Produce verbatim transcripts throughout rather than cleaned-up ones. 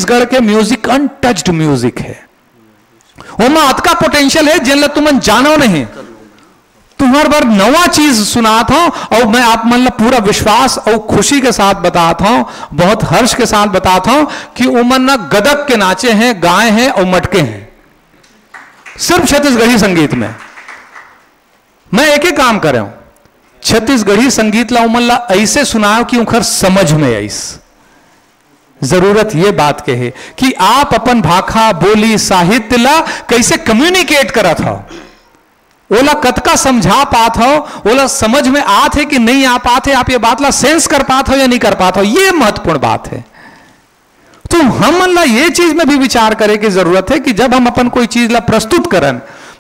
छत्तीसगढ़ के music untouched music है, ओमा अतका potential है जेन ला तुमन जानो नहीं। तुम्हार बर नवा चीज सुनात हूं और मैं आप मन ला पूरा विश्वास और खुशी के साथ बतात हूं, बहुत हर्ष के साथ बतात हूं कि उमन ना गदक के नाचे हैं, गाए हैं और मटके हैं सिर्फ छत्तीसगढ़ी संगीत में। मैं एक ही काम करे हूं, छत्तीसगढ़ी संगीत ला उमन ला ऐसे सुनाओ कि उखर समझ में आइस। जरूरत ये बात के है कि आप अपन भाखा, बोली, साहित्य ला कैसे communicate करत हो, ओला कतका समझा पात हो, ओला समझ में आत है कि नहीं आ पात है, आप ये बात ला sense कर पात हो या नहीं कर पात हो, ये महत्वपूर्ण बात है। तो हमन ला ये चीज में भी विचार करे की जरूरत है कि जब हम अपन कोई चीज ला प्रस्तुत करन,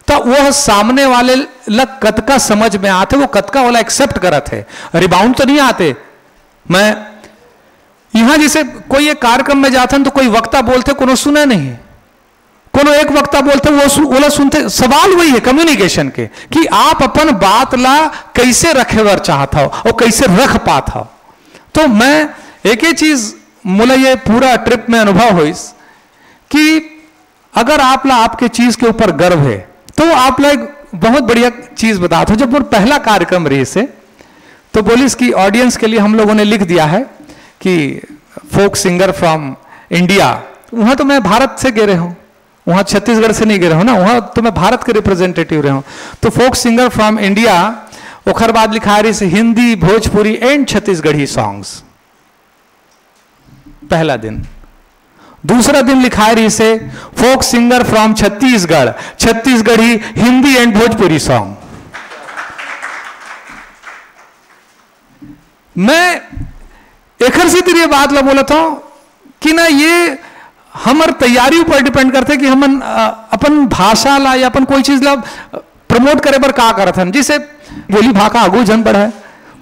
तो वह सामने वाले ला कतका समझ में आते, वो कतका वाला accept करत है, rebound तो नहीं आते। मैं यहां जैसे कोई एक कार्यक्रम में जाथन तो कोई वक्ता बोलते, कोनो सुने नहीं, कोनो एक वक्ता बोलते, वो सु-, ओला सुनते। सवाल वही है communication के कि आप अपन बात ला कैसे रखे बर चाहत हो और कैसे रख पात हो। तो मैं एक ही चीज, मोला ये पूरा trip में अनुभव होइस कि अगर आप ला आपके चीज के ऊपर गर्व है, तो आप ला एक बहुत बढ़िया चीज बतात हूं। जब मोर पहला कार्यक्रम रहिस हे, तो बोलिस कि audience के लिए हम लोगों ने लिख दिया है कि folk singer from India। वहां तो मैं भारत से गे रहे हूं, वहां छत्तीसगढ़ से नहीं गे रहे हूं ना, वहां तो मैं भारत के representative रहे हूं। तो folk singer from India, ओखर बाद लिखाए रहिस हिंदी, भोजपुरी and छत्तीसगढ़ी songs। पहला दिन। दूसरा दिन लिखाए रहिस हे folk singer from Chhattisgarh, Chhattisgarhi Hindi and Bhojpuri song। मैं एकर से तेरी ये बात ला बोलत हूं कि ना, ये हमर तैयारी ऊपर depend करथे कि हमन, अ, अपन भाषा ला या अपन कोई चीज ला promote करे बर का करत हन। जैसे बोली भाखा आगू झन बढ़ाए,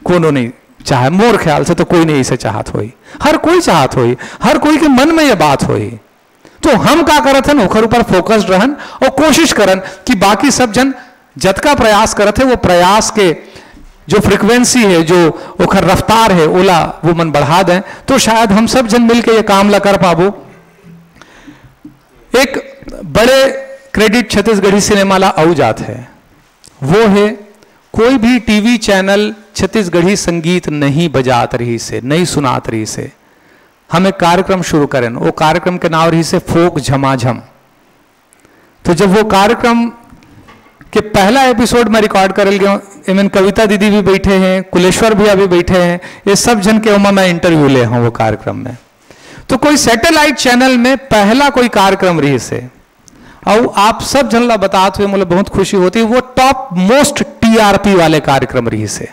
कोनो नहीं चाहे, मोर ख्याल से तो कोई नहीं इसे चाहत होई, हर कोई चाहत होई, हर कोई के मन में ये बात होई। तो हम का करत हन, ओखर ऊपर focused रहन और कोशिश करन कि बाकी सब जन जतका प्रयास करत हे, वो प्रयास के जो frequency है, जो ओखर रफ्तार है, ओला वो मन बढ़ा दें, तो शायद हम सब जन मिलके ये काम ला कर पाबो। एक बड़े credit छत्तीसगढ़ी सिनेमा ला अउ जात है, वो है कोई भी टीवी चैनल छत्तीसगढ़ी संगीत नहीं बजात रहिस हे, नहीं सुनात रहिस हे। हम एक कार्यक्रम शुरू करेन, वो कार्यक्रम के नाम रहिस हे फोक झमाझम। तो जब वो कार्यक्रम के पहला एपिसोड मैं रिकॉर्ड करल गया हूँ, एमन कविता दीदी भी बैठे हैं, कुलेश्वर भैया भी बैठे हैं, ये सब जन के ओमा मैं इंटरव्यू ले हूँ वो कार्यक्रम में। तो कोई सैटेलाइट चैनल में पहला कोई कार्यक्रम रहिस हे, और आप सब जन ला बतात हुए मुझे बहुत खुशी होती है, वो टॉप मोस्ट टीआरपी वाले कार्यक्रम रहिस हे।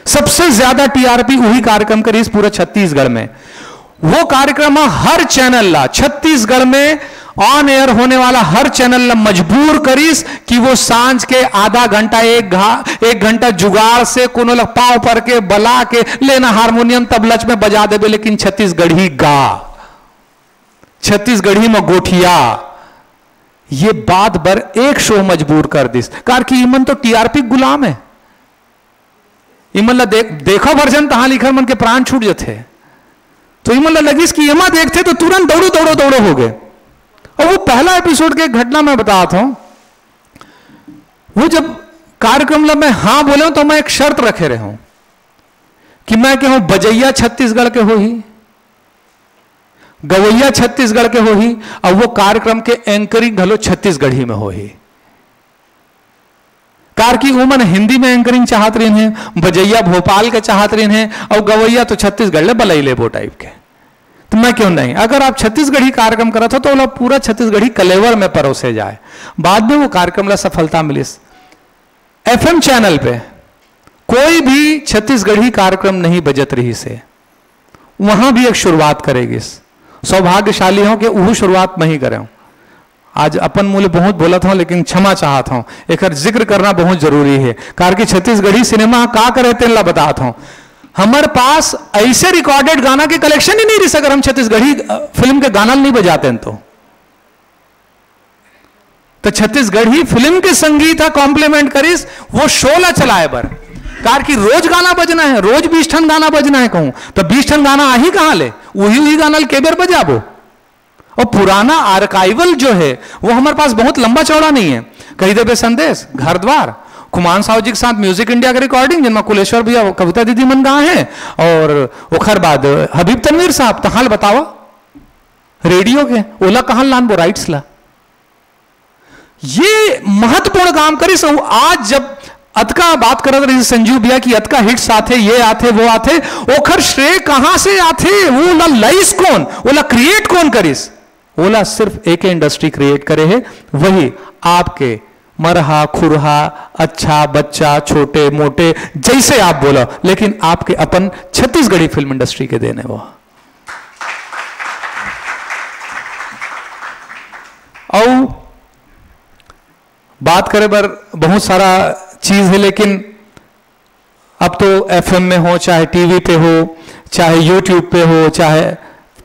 सबसे ज्यादा टीआरपी वही कार्यक्रम करिस पूरा छत्तीसगढ़ में। वो कार्यक्रम ह हर चैनल ला, छत्तीसगढ़ में ऑन एयर होने वाला हर चैनल ला मजबूर करिस कि वो सांझ के आधा घंटा, एक घा-, एक घंटा जुगाड़ से कोनो ला पांव पर के बला के लेना हारमोनियम तबलच में बजा देबे, लेकिन छत्तीसगढ़ी गा, छत्तीसगढ़ी में गोठिया। ये बात बर एक शो मजबूर कर दिस, कार कि इमन तो टीआरपी गुलाम है। इमन ला देख, देखो भर झन तहां लिखर मन के प्राण छूट जथे। तो इमन ला लगिस कि एमा देखथे तो तुरंत दौड़ो, दौड़ो, दौड़ो हो गए। और वो पहला एपिसोड के घटना मैं बतात हूं, वो जब कार्यक्रम ला मैं हां बोले हूं तो मैं एक शर्त रखे रहे हूं कि मैं कहूं बजैया छत्तीसगढ़ के होही, गवैया छत्तीसगढ़ के होही, और वो कार्यक्रम के एंकरिंग घलो छत्तीसगढ़ी में होही। कार कि उमन हिंदी में एंकरिंग चाहत रहिन हे, बजैया भोपाल के चाहत रहिन हे, और गवैया तो छत्तीसगढ़ ले बलई लेबो टाइप के। तो मैं कहूं नहीं, अगर आप छत्तीसगढ़ी कार्यक्रम करत हो तो ओला पूरा छत्तीसगढ़ी कलेवर में परोसे जाए, बाद में वो कार्यक्रम ला सफलता मिलिस। एफएम चैनल पे कोई भी छत्तीसगढ़ी कार्यक्रम नहीं बजत रहिस हे, वहां भी एक शुरुआत करे गिस। सौभाग्यशाली हूं कि उहू शुरुआत मैं ही करे हूं। आज अपन मुंह ले बहुत बोलत हूं, लेकिन क्षमा चाहत हूं, एकर जिक्र करना बहुत जरूरी है, कार कि छत्तीसगढ़ी सिनेमा का करे तेन ला बतात हूं। हमर पास ऐसे रिकॉर्डेड गाना के कलेक्शन ही नहीं रहिस अगर हम छत्तीसगढ़ी, अ, फिल्म के गाना नहीं बजाते हैं तो। तो छत्तीसगढ़ी फिल्म के संगीत हा कॉम्प्लीमेंट करिस वो शो ला चलाए बर, कार कि रोज गाना बजना है, रोज बीस ठन गाना बजना है कहूं, तो बीस ठन गाना आही कहां ले? उही उही गाना ल के बेर बजाबो? और पुराना आर्काइवल जो है, वो हमारे पास बहुत लंबा चौड़ा नहीं है। कही देबे संदेश, घर द्वार, खुमान साहू जी के साथ म्यूजिक इंडिया के रिकॉर्डिंग, जिनमें कुलेश्वर भैया, कविता दीदी मन गा हैं, और ओखर बाद हबीब तनवीर साहब, तहाल बतावा रेडियो के, ओला कहाँ लानबो राइट्स ला? ये महत्वपूर्ण काम करिस। अउ आज जब अतका बात करत रहिस संजीव भैया कि अतका हिट्स आथे, ये आथे, वो आथे, ओखर श्रेय कहाँ से आथे? वो ला लइस कौन, वो ला क्रिएट कौन करिस? ओला सिर्फ एक इंडस्ट्री क्रिएट करे है, वही आपके मरहा खुरहा, अच्छा बच्चा, छोटे मोटे, जैसे आप बोला, लेकिन आपके अपन छत्तीसगढ़ी फिल्म इंडस्ट्री के देन हे वो। अउ बात करे बर बहुत सारा चीज है, लेकिन अब तो एफएम में हो, चाहे टीवी पे हो, चाहे यूट्यूब पे हो, चाहे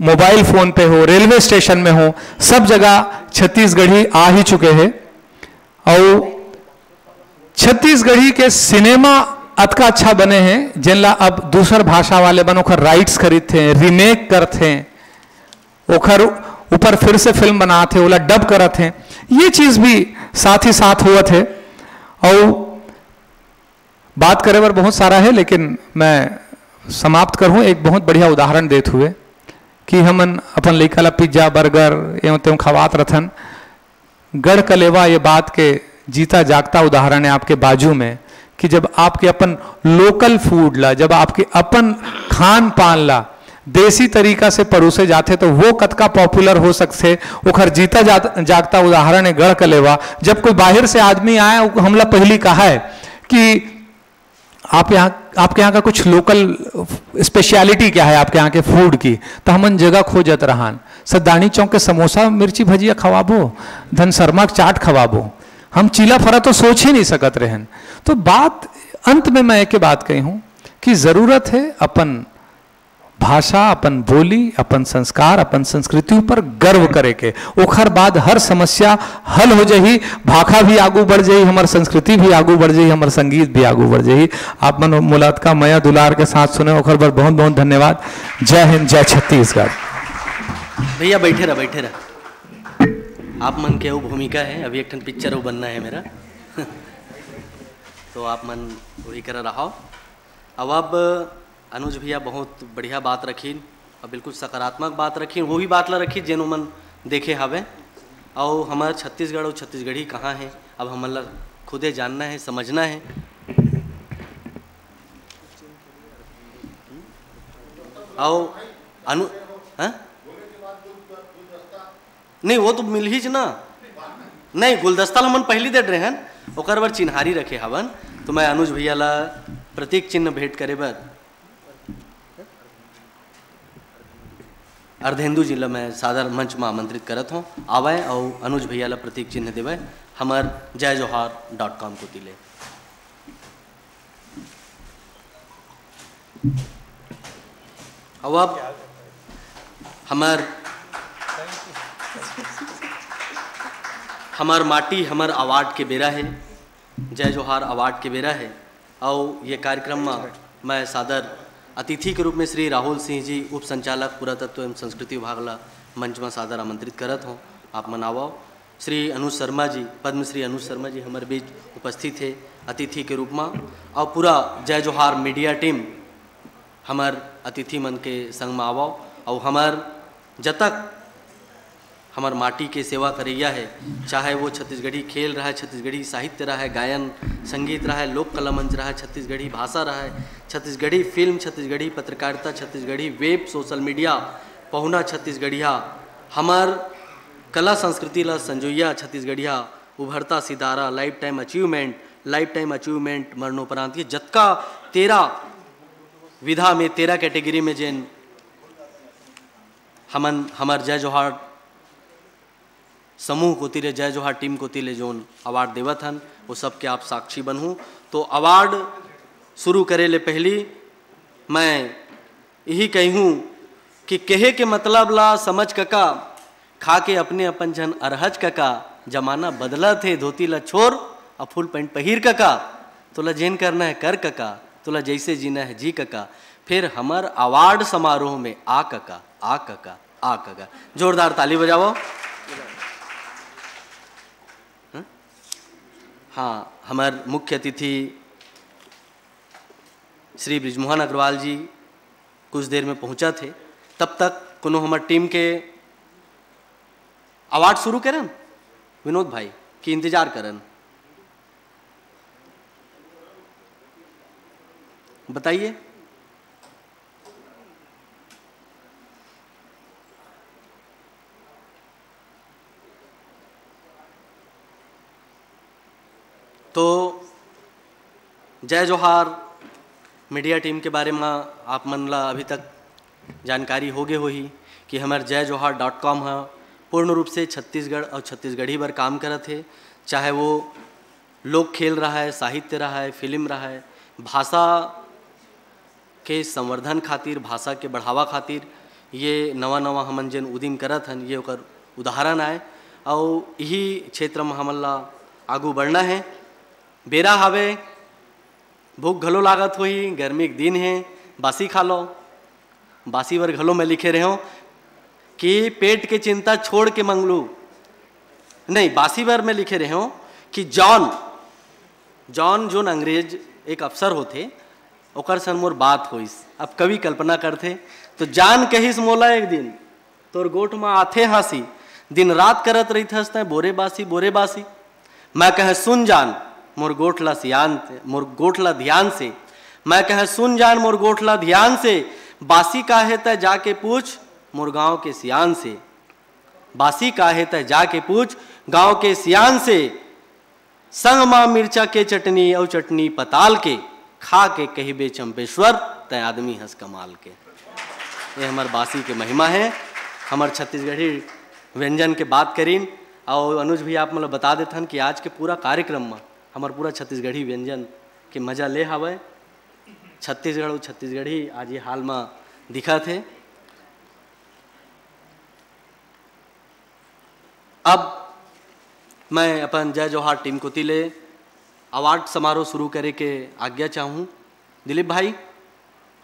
मोबाइल फोन पे हो, रेलवे स्टेशन में हो, सब जगह छत्तीसगढ़ी आ ही चुके हैं। अउ छत्तीसगढ़ी के सिनेमा अतका अच्छा बने हैं, जेन ला अब दूसर भाषा वाले मन ओखर राइट्स खरीदथे, रीमेक करथे, ओखर ऊपर फिर से फिल्म बनाथे, ओला डब करत हैं। ये चीज भी साथ ही साथ होवत है। अउ बात करे बर बहुत सारा है, लेकिन मैं समाप्त करहूँ एक बहुत बढ़िया उदाहरण देत हुए कि हमन अपन लइका ला पिज्जा, बर्गर, एवं तेवं खवात रथन। गढ़ कलेवा ये बात के जीता जागता उदाहरण है आपके बाजू में कि जब आपके अपन लोकल फूड ला, जब आपके अपन खान पान ला देसी तरीका से परोसे जाथे, तो वो कतका पॉपुलर हो सकथे, ओखर जीता जा-, जागता उदाहरण है गढ़ कलेवा। जब कोई बाहर से आदमी आए, वो हमला पहली कहा है कि आप यहाँ, आपके यहाँ का कुछ लोकल स्पेशलिटी क्या है आपके यहाँ के फूड की, तो हमन जगह खोजत रहान, सद्दानी चौक के समोसा, मिर्ची भजिया खवाबो, धन शर्मा के चाट खवाबो। हम चीला फरा तो सोच ही नहीं सकत रहन। तो बात, अंत में मैं एक बात कही हूँ कि जरूरत है अपन भाषा, अपन बोली, अपन संस्कार, अपन संस्कृति ऊपर गर्व करे के। ओखर बाद हर समस्या हल हो जाही, भाखा भी आगू बढ़ जाही, हमर संस्कृति भी आगू बढ़ जाही, हमर संगीत भी आगू बढ़ जाही। आप मन मोला अतका मया दुलार के साथ सुने, ओखर बर बहुत बहुत धन्यवाद। जय हिंद, जय छत्तीसगढ़। भैया बैठे रह, बैठे रह। आप मन के वो भूमिका है, अभी एक ठन पिक्चर वो बनना है मेरा। तो आप मन वही करा रहा। अब, अब अनुज भैया बहुत बढ़िया बात रखिन, और बिल्कुल सकारात्मक बात रखिन, वही बात ला रखिन जेन ओमन देखे हवे। और हमार छत्तीसगढ़ और छत्तीसगढ़ी कहाँ है, अब हमन ला खुदे जानना है, समझना है। और अनु, हाँ? नहीं, वो तो मिलही च ना। नहीं, गुलदस्ता ला हमन पहली दे रहे हैं, ओकर बर चिन्हारी रखे हवन। तो मैं अनुज भैया ला प्रतीक चिन्ह भेंट करे बर अर्धेंदु जी ला मैं सादर मंच में आमंत्रित करत हूँ, आवय और अनुज भैया ला प्रतीक चिन्ह देवय हमर जय जोहार डॉट कॉम कोति ले। अब, अब हमर, हमर माटी, हमर अवार्ड के बेरा है, जय जोहार अवार्ड के बेरा है। और ये कार्यक्रम में मैं सादर अतिथि के रूप में श्री राहुल सिंह जी, उप संचालक पुरातत्व एवं संस्कृति विभाग ला मंच में सादर आमंत्रित करत हूँ। आप मन आवव। श्री अनुज शर्मा जी, पद्मश्री अनुज शर्मा जी हमर बीच उपस्थित है अतिथि के रूप में, और पूरा जय जोहार मीडिया टीम हमर अतिथि मन के संग में आवव, और हमर जतक हमर माटी के सेवा करैया है, चाहे वो छत्तीसगढ़ी खेल रहे, छत्तीसगढ़ी साहित्य रहे, गायन संगीत रहे, लोक कला मंच रहे, छत्तीसगढ़ी भाषा रहे, छत्तीसगढ़ी फिल्म, छत्तीसगढ़ी पत्रकारिता, छत्तीसगढ़ी वेब, सोशल मीडिया, पहुना छत्तीसगढ़िया, हमर कला संस्कृति ला संजोइया छत्तीसगढ़िया, उभरता सितारा, life time achievement, life time achievement मरणोपरांत, ये जतका तेरह विधा में, तेरह कैटेगरी में जेन हमन, हमर जय जोहार समूह कोति ले, जय जोहार टीम कोति ले जोन अवार्ड देवत हन, वो सब के आप साक्षी बनहू। तो अवार्ड शुरू करे ले पहली मैं यही कहूँ कि कहे के मतलब ला समझ कका, खा के अपने अपन झन अरहज कका, जमाना बदलत हे, धोती ला छोर अउ फुल पैंट पहिर कका, तोला जेन करना है कर कका, तोला जैसे जीना है जी कका, फिर हमर अवार्ड समारोह में आ कका, आ कका। आ कगा। जोरदार ताली बजावव। हाँ? हाँ, हमर मुख्य अतिथि श्री बृजमोहन अग्रवाल जी कुछ देर में पहुँचत हे। तब तक कोनो हमर टीम के अवार्ड शुरू करन, विनोद भाई, कि इंतजार करन? बताइए। तो जय जोहार मीडिया टीम के बारे में आप मन ला अभी तक जानकारी होगे होही कि हमर जय जोहार डॉट कॉम ह पूर्ण रूप से छत्तीसगढ़ और छत्तीसगढ़ी बर काम करत हे, चाहे वो लोक खेल रहय, साहित्य रहय, फिल्म रहय, भाषा के संवर्धन खातिर, भाषा के बढ़ावा खातिर ये नवा नवा हमन जेन उदिम करत हन, ये ओकर उदाहरण आय। अउ इही क्षेत्र म हमन ला आगू बढ़ना हे। बेरा हावे, भूख घलो लागत होही, गर्मी के दिन हे, बासी खा लो। बासी बर घलो मैं लिखे रहेंव कि पेट के चिंता छोड़ के मंगलू, नहीं, बासी बर मैं लिखे रहेंव कि जॉन, जॉन जोन अंग्रेज एक अफसर होथे, ओकर सन मोर बात होइस। अब कवि कल्पना करथे, तो जॉन कहिस मोला एक दिन, "तोर गोठ म आथे हाँसी, दिन रात करत रहिथस तैं बोरे बासी, बोरे बासी।" मैं कहें, "सुन जॉन, मोर गोठ ला सियान, मोर गोठ ला धियान से।" मैं कहें, "सुन जॉन, मोर गोठ ला धियान से, बासी का हे तैं जाके पूछ मोर गाँव के सियान से। बासी का हे तैं जाके पूछ गाँव के सियान से।" संग मा मिर्चा के चटनी अउ चटनी पताल के, खा के कहिबे चंपेश्वर, तैं आदमी हस कमाल के। ये हमर बासी के महिमा हे। हमर छत्तीसगढ़ी व्यंजन के बात करीन, अउ अनुज भैया आप मन ल बता देथन कि आज के पूरा कार्यक्रम म हमर पूरा छत्तीसगढ़ी व्यंजन के मजा ले हावय। छत्तीसगढ़ अउ छत्तीसगढ़ी आज ये हाल म दिखत हे। अब मैं अपन जय जोहार टीम कोति ले अवार्ड समारोह शुरू करे के आज्ञा चाहूँ। दिलीप भाई,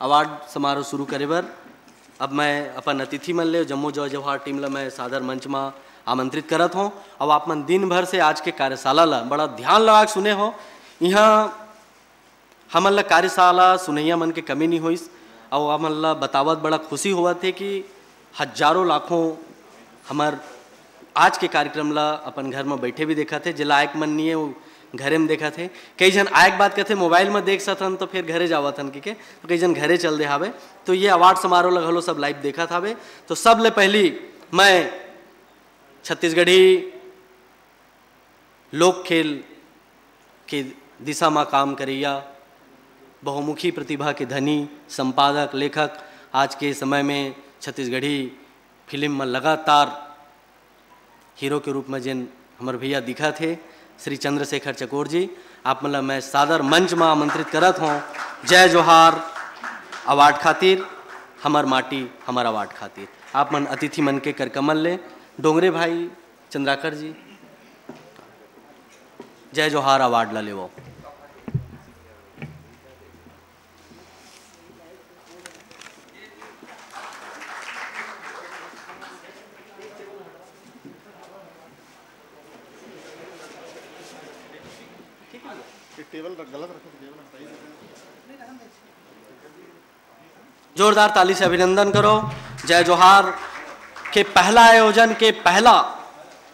अवार्ड समारोह शुरू करे बर अब मैं अपन अतिथि मन ले, जम्मो जय जोहार टीम ला मैं सादर मंच मा आमंत्रित करत हों। अब आप मन दिन भर से आज के कार्यशाला ला बड़ा ध्यान लगा के सुने हो। इहाँ हमन ला कार्यशाला सुनइया मन के कमी नहीं होइस, अउ हमन ला बतावत बड़ा खुशी होवत हे कि हजारों लाखों हमर आज के कार्यक्रम ला अपन घर में बैठे भी देखत हे, जेला आयक मन नहीं है, वो घरे में देखत हे। कई झन आयक बात कहते, "मोबाइल में देख सकथन, तो फिर घरे जावत हन," कहिके, तो कई झन घरे चल दे हावे। तो ये अवार्ड समारोह ला घलो सब लाइव देखत हावे। तो सबले पहली मैं छत्तीसगढ़ी लोक खेल के दिशा म काम करइया, बहुमुखी प्रतिभा के धनी, संपादक, लेखक, आज के समय में छत्तीसगढ़ी फिल्म म लगातार हीरो के रूप म जेन हमर भैया दिखत हे, श्री चंद्रशेखर चकोर जी, आप मन ल मैं सादर मंच म आमंत्रित करत हों। जय जोहार अवार्ड खातिर, हमर माटी हमर अवार्ड खातिर। आप मन अतिथि मन के करकमल ले, डोंगरे भाई, चंद्राकर जी, जय जोहार अवार्ड ला लेवो। टेबल रख, गलत रखो तो टेबल हटाइए। जोरदार ताली से अभिनंदन करो। जय जोहार के पहला आयोजन के पहला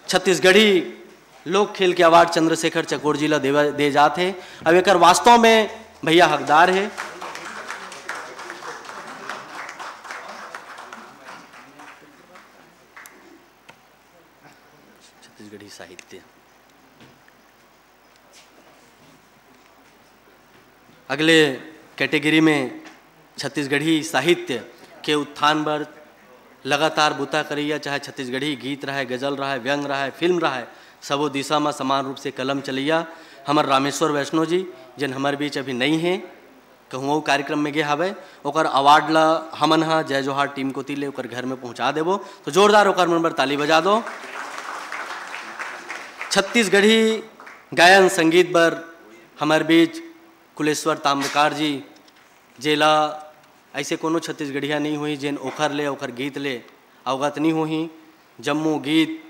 छत्तीसगढ़ी लोक खेल के अवार्ड चंद्रशेखर चकोर जी ला देवा, दे जात हे। अब एकर वास्तव में भैया हकदार हे। छत्तीसगढ़ी साहित्य। अगले कैटेगरी में छत्तीसगढ़ी साहित्य के उत्थान बर लगातार बुता करइया, चाहे छत्तीसगढ़ी गीत रहय, गजल रहय, व्यंग रहय, फिल्म रहय, सबो दिशा म समान रूप से कलम चलइया हमर रामेश्वर वैष्णव जी, जेन हमर बीच अभी नई हे, कहूँ अउ कार्यक्रम में गे हावय, ओकर अवार्ड ला हमन ह जय जोहार टीम कोति ले ओकर घर में पहुँचा देबो। तो जोरदार ओकर मन बर ताली बजा दो। छत्तीसगढ़ी गायन संगीत बर हमर बीच कुलेश्वर ताम्रकार जी, जेला ऐसे कोनो छत्तीसगढ़िया नहीं हुई जेन ओखर ले, ओखर गीत ले अवगत नहीं होही। जम्मो गीत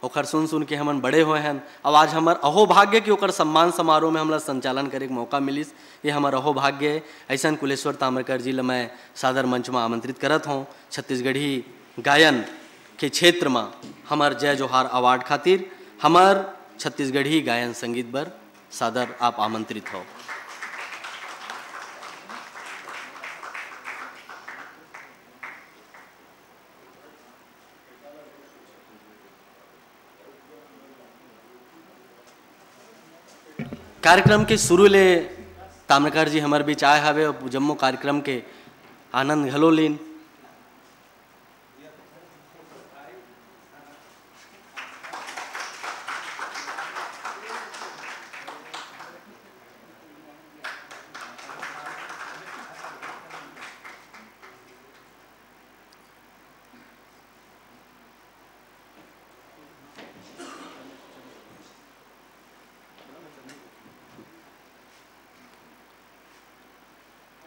ओकर सुन सुन के हमन बड़े होए हन। अब आज हमर अहो भाग्य कि ओकर सम्मान समारोह में हमला संचालन करे के मौका मिलिस। ये हमर अहो भाग्य। ऐसन कुलेश्वर ताम्रकर जी ल मैं सादर मंच में आमंत्रित करत हूँ। छत्तीसगढ़ी गायन के क्षेत्र में हमर जय जोहार अवार्ड खातिर हमर छत्तीसगढ़ी गायन संगीत बर सादर आप आमंत्रित हो। कार्यक्रम के शुरू ले ताम्रकार जी हमर बीच आए हवे और जम्मो कार्यक्रम के आनंद घलो लीन।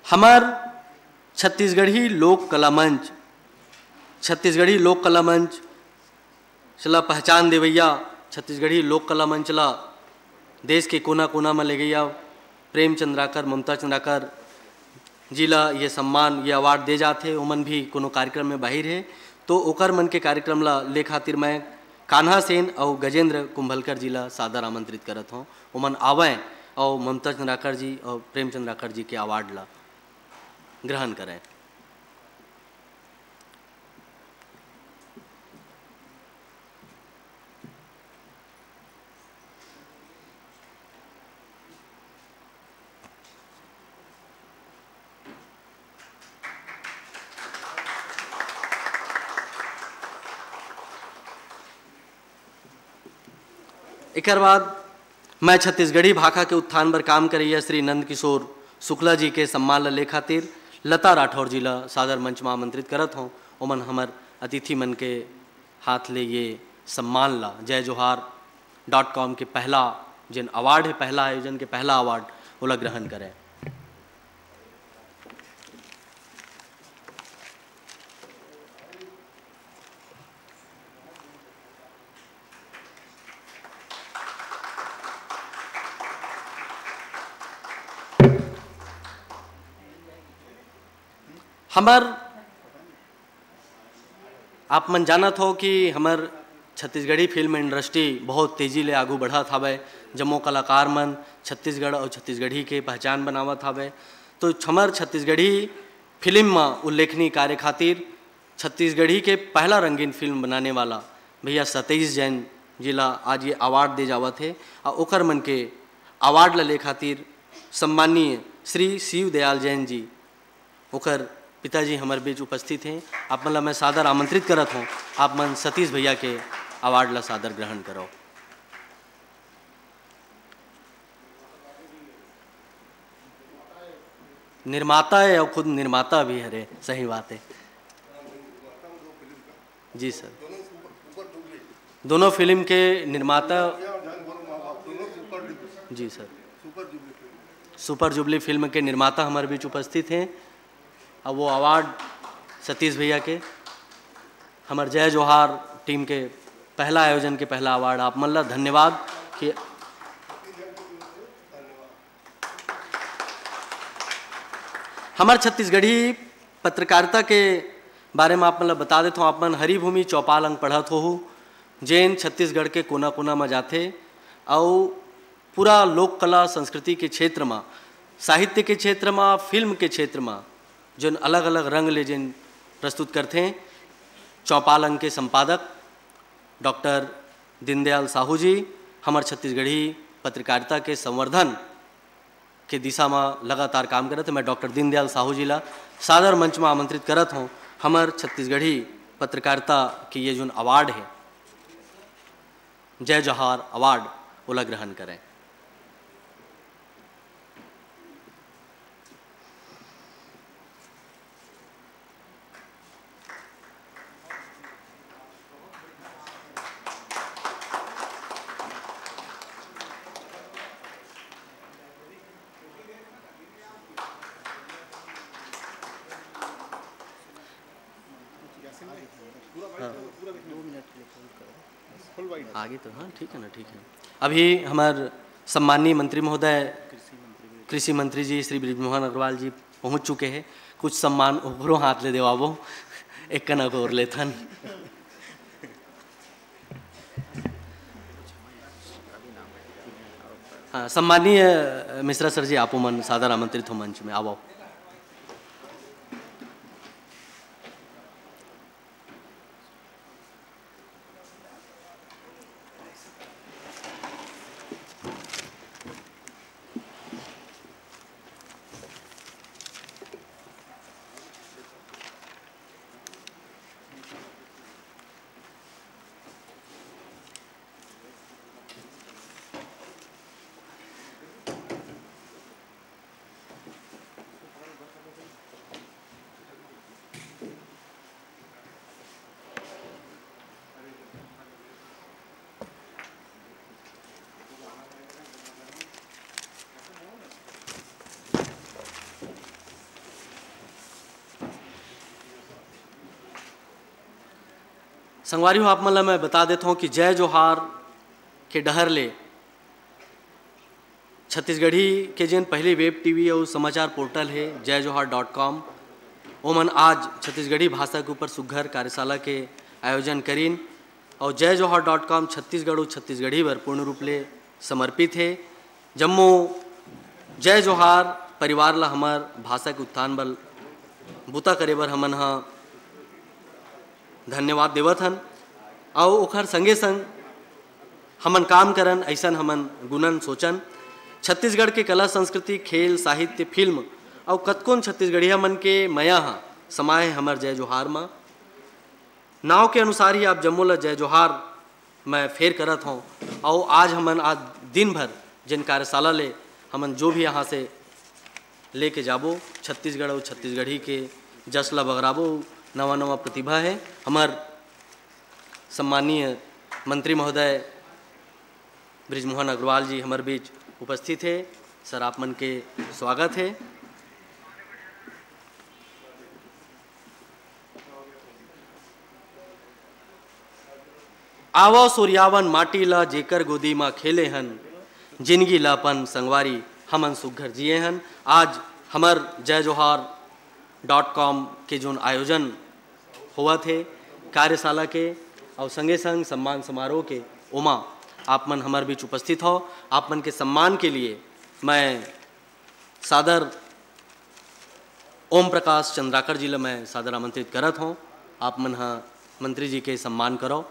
हमर छत्तीसगढ़ी लोक कला मंच, छत्तीसगढ़ी लोक कला मंच ला पहचान देवैया, छत्तीसगढ़ी लोक कला मंच ला देश के कोना कोना में ले गैया प्रेम चंद्राकर, ममता चंद्राकर जी ला ये सम्मान, ये अवार्ड दे जाथे। ओमन भी कोनो कार्यक्रम में बाहिर हे, तो ओकर मन के कार्यक्रम ला ले खातिर मैं कान्हा सेन अउ गजेंद्र कुंभलकर जी ला सादर आमंत्रित करत हौं। ओमन आवैं अउ ममता चंद्राकर जी अउ प्रेम चंद्राकर जी के अवार्ड ला ग्रहण करें। एकर बाद मैं छत्तीसगढ़ी भाखा के उत्थान बर काम करइया श्री नंदकिशोर शुक्ला जी के सम्मान ल ले खातिर लता राठौर जी ल सादर मंच म आमंत्रित करत हौं। ओमन हमर अतिथि मन के हाथ ले ये सम्मान ला, जय जोहार डॉट कॉम के पहला जेन अवार्ड हे, पहला आयोजन के पहला अवार्ड, ओला ग्रहण करें। हमर आप मन जानत हो कि हमर छत्तीसगढ़ी फिल्म इंडस्ट्री बहुत तेजी ले आगू बढ़त हावय। जम्मो कलाकार मन छत्तीसगढ़ अउ छत्तीसगढ़ी के पहचान बनावत हावय। तो हमर छत्तीसगढ़ी फिल्म म उल्लेखनीय कार्य खातिर छत्तीसगढ़ी के पहला रंगीन फिल्म बनाने वाला भैया सतीश जैन जी ला आज ये अवार्ड दे जावत हे। अउ ओकर मन के अवार्ड ला ले खातिर सम्माननीय श्री शिव दयाल जैन जी, ओकर पिताजी हमर बीच उपस्थित हें। आप मन ला मैं सादर आमंत्रित करत हौं, आप मन सतीश भैया के अवार्ड ला सादर ग्रहण करो। निर्माता हे अउ खुद निर्माता भी हरे, सही बात हे। जी सर, दोनों फिल्म के निर्माता। जी सर, सुपर जुबली फिल्म के निर्माता हमर बीच उपस्थित हें। अब वो अवार्ड सतीश भैया के, हमर जय जोहार टीम के पहला आयोजन के पहला अवार्ड, आप मन ला धन्यवाद कि हमर छत्तीसगढ़ी पत्रकारिता के बारे में आप मन ला बता देथौं। आप मन हरिभूमि चौपाल अंक पढ़त होहू, जेन छत्तीसगढ़ के कोना-कोना म जाथे अउ पूरा लोक कला संस्कृति के क्षेत्र म, साहित्य के क्षेत्र म, फिल्म के क्षेत्र म, जेन अलग-अलग रंग ले जेन प्रस्तुत करथे, चौपाल अंक के संपादक डॉक्टर दीनदयाल साहू जी, हमर छत्तीसगढ़ी पत्रकारिता के संवर्धन के दिशा म लगातार काम करत हे। मैं डॉक्टर दीनदयाल साहू जी ला सादर मंच म आमंत्रित करत हौं, हमर छत्तीसगढ़ी पत्रकारिता के ये जोन अवार्ड हे, जय जोहार अवार्ड, ओला ग्रहण करें। आगे तो, हाँ, ठीक है ना, ठीक है। अभी हमार सम्माननीय मंत्री महोदय, कृषि मंत्री जी श्री बृजमोहन अग्रवाल जी पहुँच चुके हैं। कुछ सम्मान ओकरो हाथ ले देवाबो, एक कना को और लेथन। हाँ, सम्माननीय मिश्रा सर जी, आपो मन सादर आमंत्रित हो मंच में, आवो। संगवारी हो, आप मन ला मैं बता देत हौं कि जय जोहार के डहर ले छत्तीसगढ़ी के जेन पहली वेब टीवी अउ समाचार पोर्टल हे जय जोहार डॉट कॉम, ओमन आज छत्तीसगढ़ी भाषा के ऊपर सुग्घर कार्यशाला के आयोजन करिन। अउ जय जोहार डॉट कॉम छत्तीसगढ़ अउ छत्तीसगढ़ी बर पूर्ण रूप ले समर्पित हे। जम्मो जय जोहार परिवार ला हमर भाषा के उत्थान बर बुता करे बर हमन ह धन्यवाद देवत हन। अउ ओखर संगे संग हमन काम करन, अइसन हमन गुनन सोचन। छत्तीसगढ़ के कला संस्कृति, खेल, साहित्य, फिल्म अउ कतकोन छत्तीसगढ़िया मन के मया ह समाए हे हमर जय जोहार म। नाव के अनुसार ही आप जम्मो ल जय जोहार मैं फेर करत हौं। अउ आज हमन आज दिन भर जेन कार्यशाला ले हमन जो भी यहाँ से लेके जाबो, छत्तीसगढ़ अउ छत्तीसगढ़ी के जस ल बगराबो, नवा नवा प्रतिभा हे। हमर सम्माननीय मंत्री महोदय बृजमोहन अग्रवाल जी हमर बीच उपस्थित हे। सर, आप मन के स्वागत हे। आवव सोरियावन माटी ला, जेकर गोदी मा खेले हन, जिनगी ला अपन संगवारी, हमन सुग्घर जिए हन। आज हमर जय जोहार डॉट कॉम के जोन आयोजन होवत हे कार्यशाला के, अउ संगे संग सम्मान समारोह के, ओमा आप मन हमर बीच उपस्थित हो। आप मन के सम्मान के लिए मैं सादर ओम प्रकाश चंद्राकर जी ल मैं सादर आमंत्रित करत हौं। आप मन ह मंत्री जी के सम्मान करव।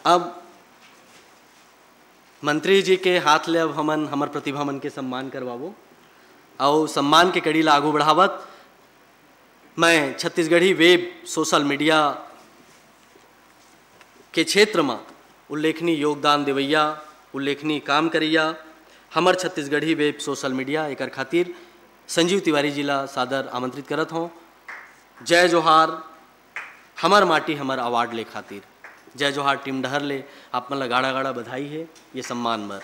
अब मंत्री जी के हाथ ले अब हमन हमर प्रतिभा मन के सम्मान करवाबो। अउ सम्मान के कड़ी ला आगू बढ़ावत मैं छत्तीसगढ़ी वेब सोशल मीडिया के क्षेत्र म उल्लेखनीय योगदान देवइया, उल्लेखनीय काम करइया हमर छत्तीसगढ़ी वेब सोशल मीडिया एकर खातिर संजीव तिवारी जी ला सादर आमंत्रित करत हौं। जय जोहार, हमर माटी हमर अवार्ड ले खातिर। जय जोहार टीम डहर ले आप मन ला गाड़ा गाड़ा बधाई हे ये सम्मान बर।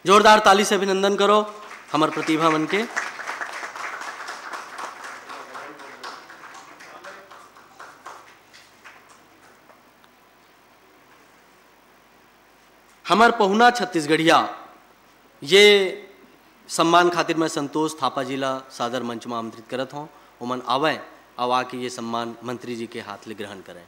जोरदार ताली से अभिनंदन करो हमर प्रतिभा मन के। हमर पहुना छत्तीसगढ़िया, ये सम्मान खातिर मैं संतोष थापा जी ला सादर मंच में आमंत्रित करत हौं। ओमन आवय, अउ आके ये सम्मान मंत्री जी के हाथ ले ग्रहण करय।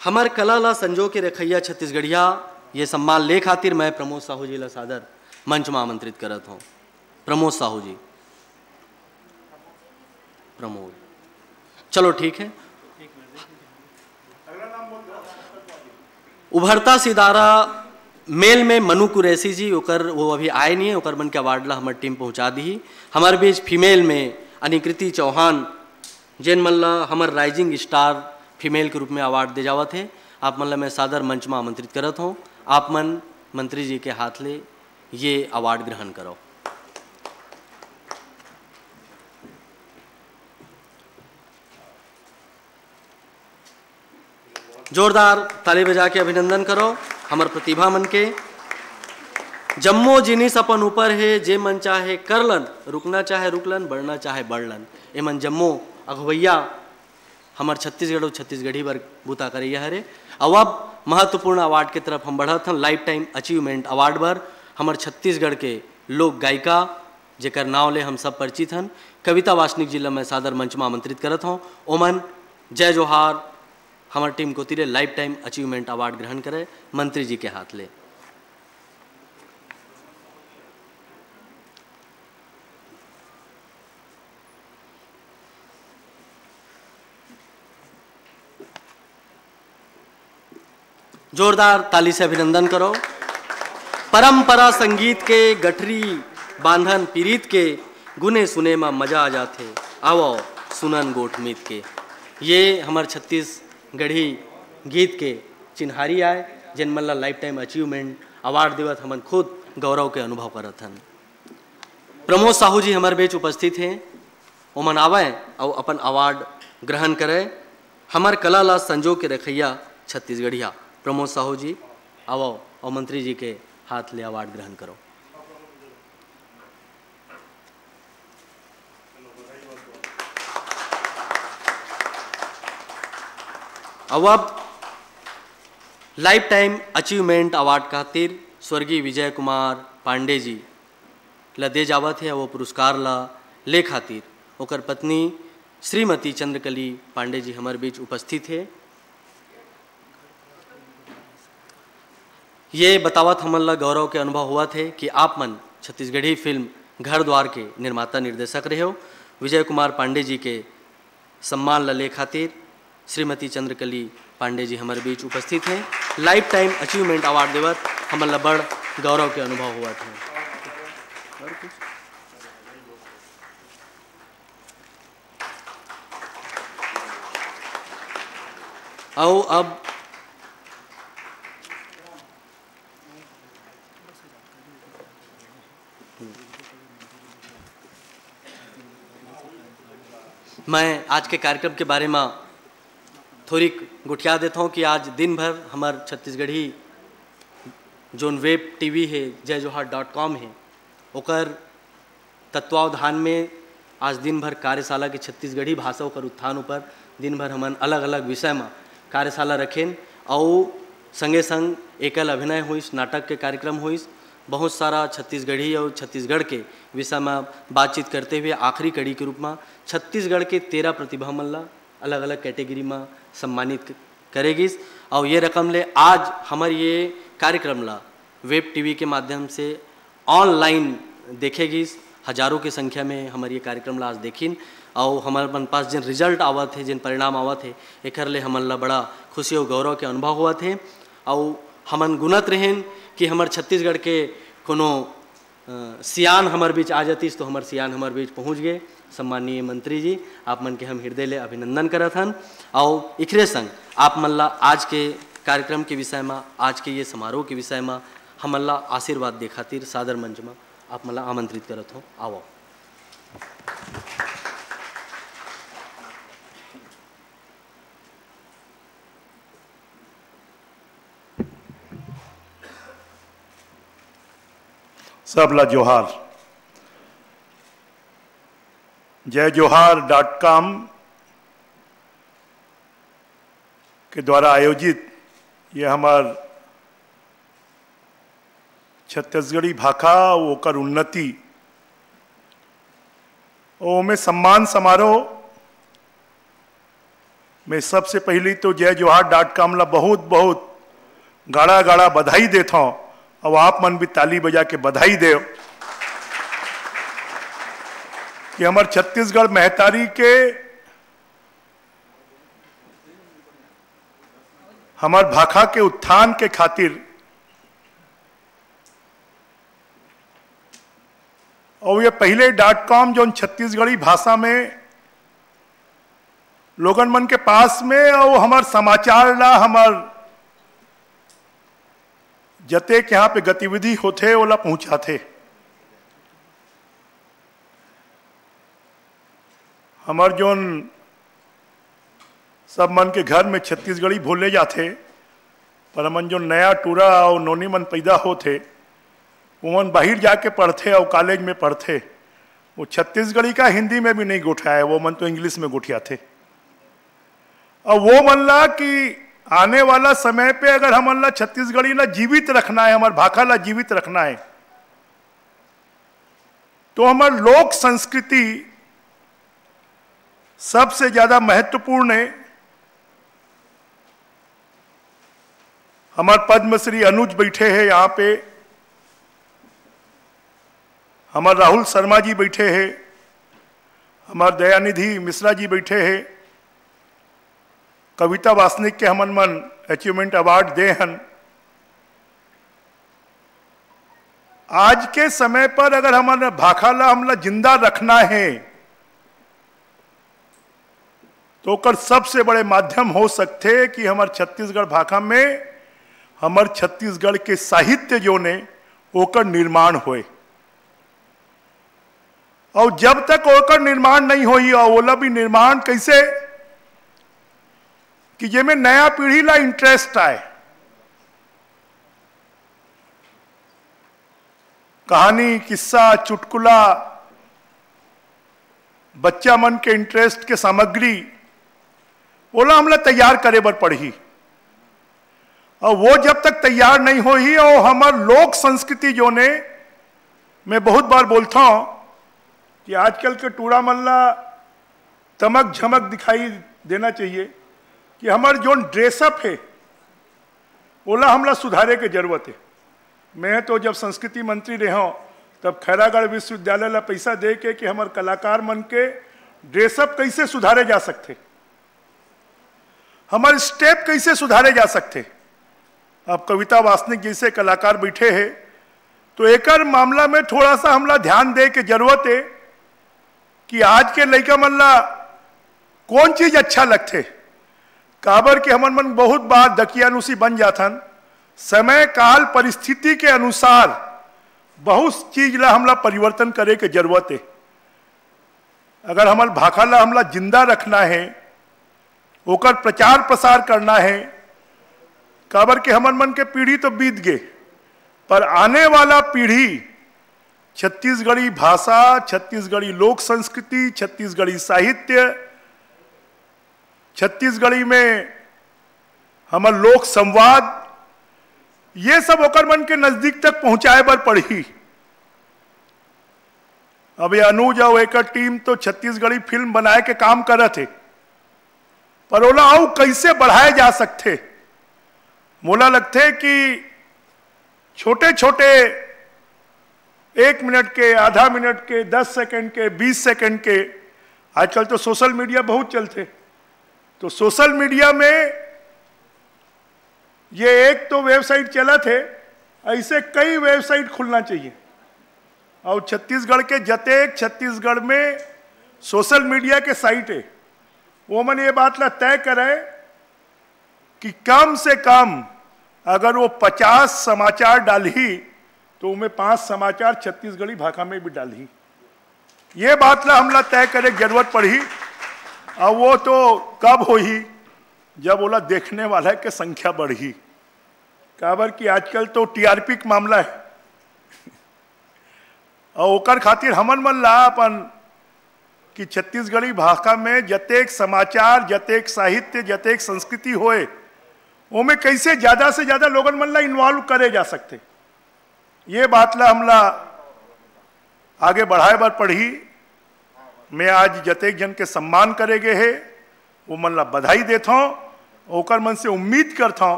हमर कला ला संजो के रखइया छत्तीसगढ़िया, ये सम्मान ले खातिर मैं प्रमोद साहू जी ला सादर मंच में आमंत्रित करत हौं। प्रमोद साहू जी। प्रमोद, चलो ठीक है। उभरता सितारा मेल में मनु कुरैशी जी, ओकर वो अभी आए नहीं है, ओकर मन के अवार्ड ला हमर टीम पहुंचा दी। हमारे बीच फीमेल में अनिकृति चौहान, जेन मन ला हमर राइजिंग स्टार फीमेल के रूप में अवार्ड दे जावत है। आप मन ला मैं सादर मंच में आमंत्रित करत हूँ। आप मन मंत्री जी के हाथ ले ये अवार्ड ग्रहण करो। जोरदार ताली बजा के अभिनंदन करो हमर प्रतिभा मन के। जम्मो जिनिस अपन ऊपर हे, जे मन चाहे कर लन, रुकना चाहे रुक लन, बढ़ना चाहे बढ़ लन। एमन जम्मो अगुवैया हमर छत्तीसगढ़ अउ छत्तीसगढ़ी बर बूता करैया हरे। अउ अब महत्वपूर्ण अवार्ड के तरफ हम बढ़त हन, लाइफ टाइम अचीवमेंट अवार्ड बर हमर छत्तीसगढ़ के लोक गायिका, जेकर नाव ले हम सब परिचित हन, कविता वासनिक जी ल मैं सादर मंच म आमंत्रित करत हौं। ओमन जय जोहार हमर टीम कोति ले लाइफ टाइम अचीवमेंट अवार्ड ग्रहण करे मंत्री जी के हाथ ले। जोरदार ताली से अभिनंदन करो। परंपरा संगीत के गठरी बांधन पीरीत के, गुने सुने म मजा आ जाथे। आवो सुनन गोठ मीत के। ये हमर छत्तीसगढ़ी गीत के चिन्हारी आय, जेन मन ला लाइफ टाइम अचीवमेंट अवार्ड देवत हमन खुद गौरव के अनुभव करत हन। प्रमोद साहू जी हमर बीच उपस्थित हे, ओमन आवय अउ अपन अवार्ड ग्रहण करय। हमर कला ला संजो के रखइया छत्तीसगढ़िया प्रमोद साहू जी, आवव अउ मंत्री जी के हाथ ले अवार्ड ग्रहण करो। अउ अब लाइफ टाइम अचीवमेंट अवार्ड खातिर स्वर्गीय विजय कुमार पांडे जी ल दे जावत हे। वो पुरस्कार ल ले खातिर ओकर पत्नी श्रीमती चंद्रकली पांडे जी हमर बीच उपस्थित हे। ये बतावत हमन ला गौरव के अनुभव होवत हे कि आप मन छत्तीसगढ़ी फिल्म घर द्वार के निर्माता निर्देशक रहे हो। विजय कुमार पांडे जी के सम्मान ला ले खातिर श्रीमती चंद्रकली पांडे जी हमर बीच उपस्थित हे। लाइफ टाइम अचीवमेंट अवार्ड देवत हमन ला बड़ गौरव के अनुभव होवत हे। अउ अब मैं आज के कार्यक्रम के बारे में थोड़ी गोठिया देता हूँ कि आज दिन भर हमर छत्तीसगढ़ी जोन वेब टीवी हे, जय जोहार डॉट कॉम हे, ओकर तत्वावधान में आज दिन भर कार्यशाला के छत्तीसगढ़ी भाषा ओकर उत्थान ऊपर दिन भर हमन अलग-अलग विषय म कार्यशाला रखेन अउ संगे संग एकल अभिनय होइस, नाटक के कार्यक्रम होइस, बहुत सारा छत्तीसगढ़ी अउ छत्तीसगढ़ के विषय म बातचीत करते हुए आखिरी कड़ी के रूप म छत्तीसगढ़ के तेरह प्रतिभा मन ला अलग-अलग कैटेगरी म सम्मानित करे गिस। अउ ये रकम ले आज हमर ये कार्यक्रम ला वेब टीवी के माध्यम से ऑनलाइन देखे गिस। हजारों के संख्या में हमर ये कार्यक्रम ला आज देखिन। अउ हमर मन पास जेन रिजल्ट आवत हे, जेन परिणाम आवत हे, एकर ले हमन ला बड़ा खुशी अउ गौरव के अनुभव होवत हे। अउ हमन गुनत रहेन कि हमर छत्तीसगढ़ के कोनो अ, सियान हमर बीच आ जातिस तो हमर सियान हमर बीच पहुँच गे। सम्माननीय मंत्री जी, आप मन के हम हृदय ले अभिनंदन करत हन। अउ इखरे संग आप मन ला आज के कार्यक्रम के विषय म, आज के ये समारोह के विषय म हमन ला आशीर्वाद दे खातिर सादर मंच म आप मन ला आमंत्रित करत हौं। आवव। सबला जोहार। जय जोहार डॉट कॉम के द्वारा आयोजित ये हमर छत्तीसगढ़ी भाखा अउ ओकर उन्नति, ओमे सम्मान समारोह में सबसे पहली तो जय जोहार डॉट कॉम ला बहुत बहुत गाड़ा गाड़ा बधाई देत हौं। अब आप मन भी ताली बजा के बधाई देव कि हमर छत्तीसगढ़ महतारी के हमर भाखा के उत्थान के खातिर अउ ये पहले डॉट कॉम जोन छत्तीसगढ़ी भाषा में लोगन मन के पास में अउ हमर समाचार ला, हमर जतेक यहाँ पे गतिविधि होथे, ओला पहुँचाथे। हमर जोन सब मन के घर में छत्तीसगढ़ी बोले जाथे, पर हमन जो नया टूरा अउ नोनी मन पैदा होथे, ओमन बाहिर जाके पढ़थे अउ कॉलेज में पढ़थे, वो छत्तीसगढ़ी का हिंदी में भी नहीं गोठियाए, वो मन तो इंग्लिश में गोठियाथे। अउ वो मन ला कि आने वाला समय पे अगर हमन ला छत्तीसगढ़ी ला जीवित रखना है, हमर भाखा ला जीवित रखना है, तो हमर लोक संस्कृति सबसे ज्यादा महत्वपूर्ण है। हमर पद्मश्री अनुज बैठे हैं यहाँ पे, हमर राहुल शर्मा जी बैठे हैं, हमर दयानिधि मिश्रा जी बैठे हैं, कविता वासनिक के हमन मन अचीवमेंट अवार्ड दे हन। आज के समय पर अगर हमन भाखा ला हमला जिंदा रखना है, तो ओकर सबसे बड़े माध्यम हो सकथे कि हमर छत्तीसगढ़ भाखा में हमर छत्तीसगढ़ के साहित्य जोन ए ओकर निर्माण होए। अउ जब तक ओकर निर्माण नहीं होई, अउ ओला भी निर्माण कैसे कि जेमे नया पीढ़ी ला इंटरेस्ट आए, कहानी, किस्सा, चुटकुला, बच्चा मन के इंटरेस्ट के सामग्री, ओला हमला तैयार करे बर पड़ही। अउ वो जब तक तैयार नहीं होही, अउ हमर लोक संस्कृति जोन ए, मैं बहुत बार बोलता हूँ कि आजकल के टूरा मन ला तमक झमक दिखाई देना चाहिए कि हमर जोन ड्रेसअप है, ओला हमला सुधारे के जरूरत है। मैं तो जब संस्कृति मंत्री रहे हूँ, तब खैरागढ़ विश्वविद्यालय ला पैसा दे के कि हमर कलाकार मन के ड्रेसअप कैसे सुधारे जा सकथे, हमर स्टेप कैसे सुधारे जा सकथे। अब कविता वासनिक जैसे कलाकार बैठे हैं, तो एकर मामला में थोड़ा सा हमला ध्यान दे के जरूरत है कि आज के लइका मन ला कौन चीज अच्छा लगथे। काबर के हमन मन बहुत बार दकियानूसी बन जाथन। समय, काल, परिस्थिति के अनुसार बहुत चीज ला हमला परिवर्तन करे के जरूरत है। अगर हमर भाखा ला हमला जिंदा रखना है, ओकर प्रचार प्रसार करना है, काबर के हमर मन के पीढ़ी तो बीत गे, पर आने वाला पीढ़ी छत्तीसगढ़ी भाषा, छत्तीसगढ़ी लोक संस्कृति, छत्तीसगढ़ी साहित्य, छत्तीसगढ़ी में हमर लोक संवाद, ये सब ओकर मन के नजदीक तक पहुंचाए बर पड़ही। अब ये अनुज अउ एकर टीम तो छत्तीसगढ़ी फिल्म बनाए के काम करत हे, पर ओला अउ कैसे बढ़ाए जा सकथे? मोला लगथे कि छोटे-छोटे एक मिनट के, आधा मिनट के, दस सेकंड के, बीस सेकंड के, आजकल तो सोशल मीडिया बहुत चलथे, तो सोशल मीडिया में ये एक तो वेबसाइट चलत हे, ऐसे कई वेबसाइट खुलना चाहिए। अउ छत्तीसगढ़ के जतेक छत्तीसगढ़ में सोशल मीडिया के साइट हे, वो मन ये बात ला तय करे कि कम से कम अगर वो पचास समाचार डालही, तो उमें पांच समाचार छत्तीसगढ़ी भाखा में भी डालही। ये बात ला हमला तय करे के जरूरत पड़ही। अउ वो तो कब होही, जब ओला देखने वाला के संख्या बढ़ही। काबर कि आजकल तो टीआरपी के मामला हे। अउ ओकर खातिर हमन मन ला अपन कि छत्तीसगढ़ी भाखा में जतेक समाचार, जतेक साहित्य, जतेक संस्कृति होए, ओमे कैसे ज्यादा से ज्यादा लोगन मन ला इन्वॉल्व करे जा सकथे, ये बात ला हमला आगे बढ़ाए बर पड़ही। मैं आज जतेक जन के सम्मान करे गे हे, वो मन ला बधाई देथौं, ओकर मन से उम्मीद करथौं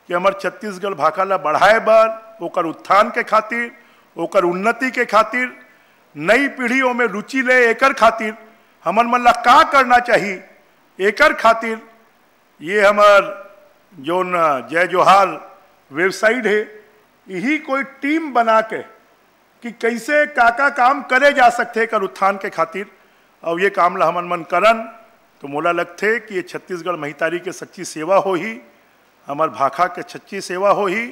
कि हमर छत्तीसगढ़ भाखा ला बढ़ाए बर, ओकर उत्थान के खातिर, ओकर उन्नति के खातिर, नई पीढ़ी ओमे रुचि ले, एकर खातिर हमन मन ला का करना चाही, एकर खातिर ये हमर जोन जय जोहार वेबसाइट हे, यही कोई टीम बना के कि कैसे का का काम करे जा सकथे एकर उत्थान के खातिर, अउ ये काम ला हमन मन करन, तो मोला लगथे कि ये छत्तीसगढ़ महितारी के सच्ची सेवा होही, हमर भाखा के सच्ची सेवा होही।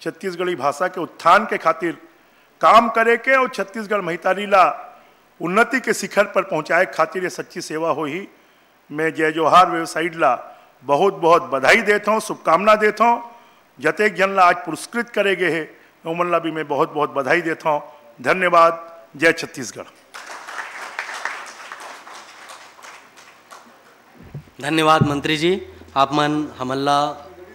छत्तीसगढ़ी भाषा के उत्थान के खातिर काम करे के और छत्तीसगढ़ महितारी ला उन्नति के शिखर पर पहुंचाए के खातिर ये सच्ची सेवा होही। मैं जय जोहार वेबसाइट ला बहुत बहुत बधाई देत हूँ, शुभकामना देत हूँ। जतेक झन ला आज पुरस्कृत करे गए हे, ओमन ला भी मैं बहुत बहुत बधाई देत हूँ। धन्यवाद। जय छत्तीसगढ़। धन्यवाद मंत्री जी, आप मन हमन ला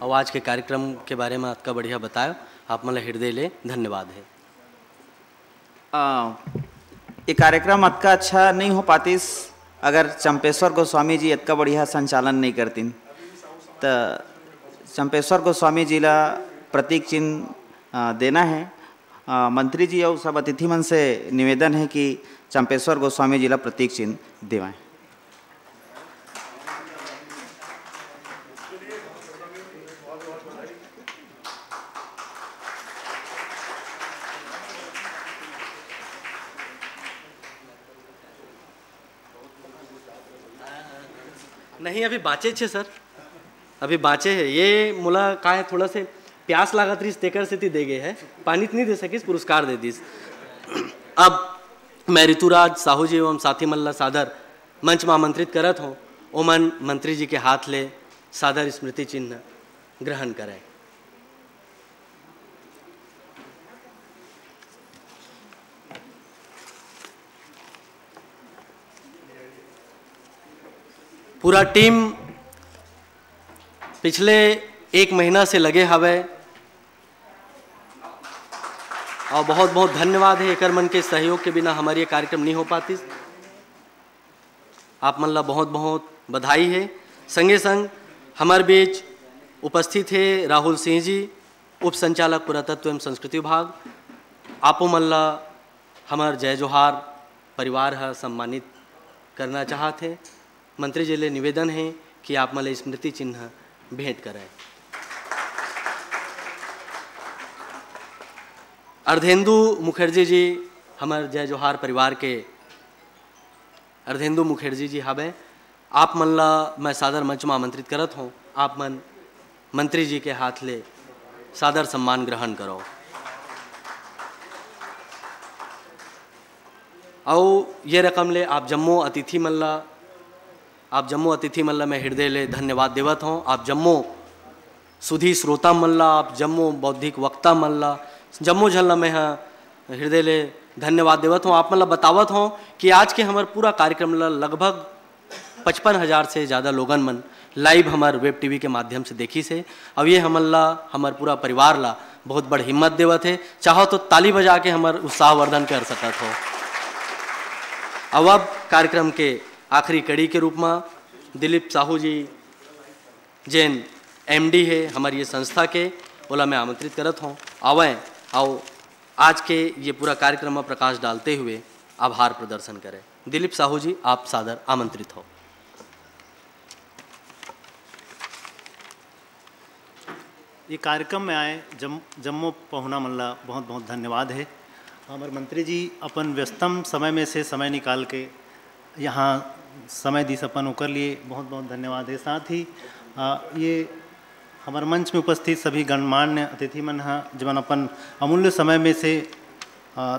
अउ आज के कार्यक्रम के बारे में अतका बढ़िया बतायो, आप मन ला हृदय ले धन्यवाद है। आ, ये कार्यक्रम अतका अच्छा नहीं हो पातिस अगर चंपेश्वर गोस्वामी जी इतका बढ़िया संचालन नहीं करतीन। तो चंपेश्वर गोस्वामी जी ला प्रतीक चिन्ह आ, देना है। आ, मंत्री जी और सब अतिथि मन से निवेदन है कि चंपेश्वर गोस्वामी जी ला प्रतीक चिन्ह देवाएं। नहीं, अभी बाँचे छे सर, अभी बाँचे है। ये मोला का है, थोड़ा से प्यास लागत रहिस, तेकर सेती दे गए है, पानी तो नहीं दे सकिस, पुरस्कार दे दिस। अब मैं ऋतुराज साहू जी एवं साथी मन ला सादर मंच में आमंत्रित करत हूँ, ओमन मंत्री जी के हाथ ले सादर स्मृति चिन्ह ग्रहण करें। पूरा टीम पिछले एक महीना से लगे हवे और बहुत बहुत धन्यवाद है। एकर मन के सहयोग के बिना हमार ये कार्यक्रम नहीं हो पातिस। आप मन ला बहुत बहुत बधाई है। संगे संग हमार बीच उपस्थित है राहुल सिंह जी, उप संचालक पुरातत्व एवं संस्कृति विभाग। आपो मन ला हमार जय जोहार परिवार ह सम्मानित करना चाहत है। मंत्री जी ले निवेदन है कि आप मन ला स्मृति चिन्ह भेंट करें। अर्धेंदु मुखर्जी जी हमार जय जोहार परिवार के अर्धेंदु मुखर्जी जी हवे। आप मन ला मैं सादर मंच में आमंत्रित करत हूँ। आप मन मंत्री जी के हाथ ले सादर सम्मान ग्रहण करो। अउ ये रकम ले आप जम्मो अतिथि मन ला, आप जम्मो अतिथि मन ला मैं हृदय ले धन्यवाद देवत हूँ। आप जम्मो सुधी श्रोता मन ला, आप जम्मो बौद्धिक वक्ता मन ला, जम्मो झन ला मैं ह हृदय ले धन्यवाद देवत हूँ। आप मन ला बतावत हूँ कि आज के हमर पूरा कार्यक्रम ला लगभग पचपन हजार से ज़्यादा लोगन मन लाइव हमर वेब टीवी के माध्यम से देखिस हे। अब ये हमन ला, हमर पूरा परिवार ला बहुत बड़ हिम्मत देवत हे। चाहो तो ताली बजा के हमर उत्साहवर्धन कर सकत हो। अब अब कार्यक्रम के आखिरी कड़ी के रूप में दिलीप साहू जी जेन एमडी हे हमर ये संस्था के, ओला मैं आमंत्रित करत हूँ, आवय, आओ आज के ये पूरा कार्यक्रम में प्रकाश डालते हुए आभार प्रदर्शन करें। दिलीप साहू जी, आप सादर आमंत्रित हो। ये कार्यक्रम में आए जम जम्मो पहुना मन ला बहुत बहुत धन्यवाद है। हमर मंत्री जी अपन व्यस्तम समय में से समय निकाल के यहाँ समय दिस अपन, ओकर लिए बहुत बहुत धन्यवाद है। साथ ही आ, ये हमर मंच में उपस्थित सभी गणमान्य अतिथि मन हा, जमन अपन अमूल्य समय में से आ,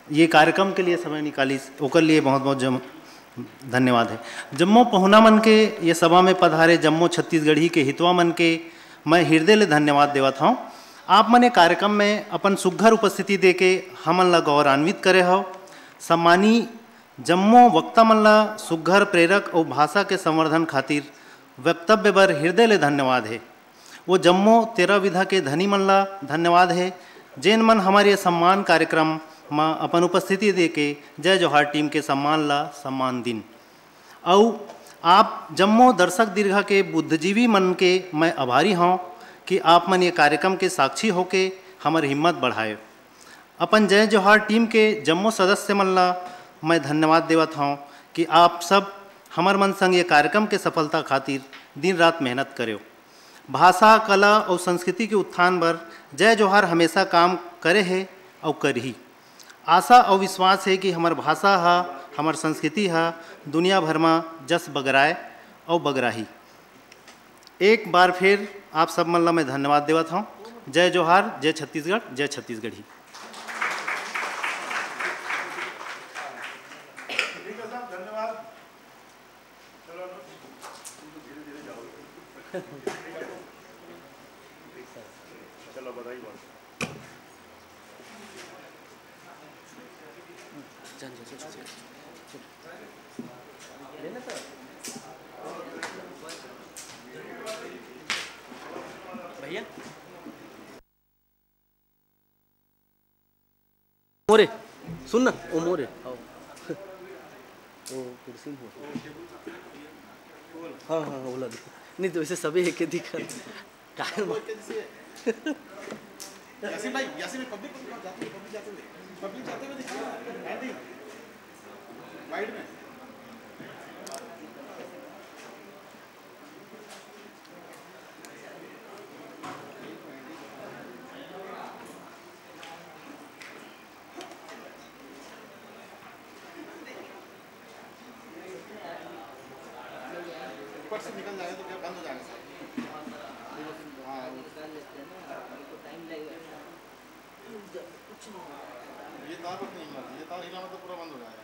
ये कार्यक्रम के लिए समय निकालिस, ओकर लिए बहुत बहुत जम धन्यवाद है। जम्मो पहुना मन के, ये सभा में पधारे जम्मो छत्तीसगढ़ी के हितवा मन के मैं हृदय ले धन्यवाद देवत हौं। आप मन ये कार्यक्रम में अपन सुघर उपस्थिति देके हमन ला गौरवान्वित करे हव। सम्मानी जम्मो वक्ता मन ला सुघर, प्रेरक अउ भाषा के संवर्धन खातिर वक्तव्य बर हृदय ले धन्यवाद हे। वो जम्मो तेरह विधा के धनी मन ला धन्यवाद हे, जेन मन हमर ये सम्मान कार्यक्रम म अपन उपस्थिति देके जय जोहार टीम के सम्मान ला सम्मान दिन। अउ आप जम्मो दर्शक दीर्घा के बुद्धिजीवी मन के मैं आभारी हौं कि आप मन ये कार्यक्रम के साक्षी होके हमर हिम्मत बढ़ाए। अपन जय जोहार टीम के जम्मो सदस्य मन ला मैं धन्यवाद देवत हौं कि आप सब हमर मन संग ये कार्यक्रम के सफलता खातिर दिन रात मेहनत करेव। भाषा, कला अउ संस्कृति के उत्थान बर जय जोहार हमेशा काम करे हे अउ करही। आशा अउ विश्वास हे कि हमर भाषा ह, हमर संस्कृति ह दुनिया भर म जस बगराए अउ बगराही। एक बार फिर आप सब मन ला मैं धन्यवाद देवत हौं। जय जोहार, जय छत्तीसगढ़, जय छत्तीसगढ़ी। ठीक है साहब, धन्यवाद। चलो अनुज, तुम तो धीरे धीरे जाओगे। चलो, बधाई बहुत। भैया, मोरे, सुन ना, ओ मोरे, आओ। ओ कुर्सी में हो। हाँ, हाँ, हाँ, बोला दे। नहीं तो वैसे सभी एक ही दिखा। काहे मा- यासीन भाई, यासीन भाई, पब्लिक, पब्लिक जाते हुए, पब्लिक जाते हुए, पब्लिक जाते हुए दिखा ना, एंडी, वाइड में। ऊपर से निकल जाएगा तो क्या बंद हो जाएगा सर? हाँ। ये तार बस नहीं हिला, ये तार हिला मतलब पूरा बंद हो जाएगा।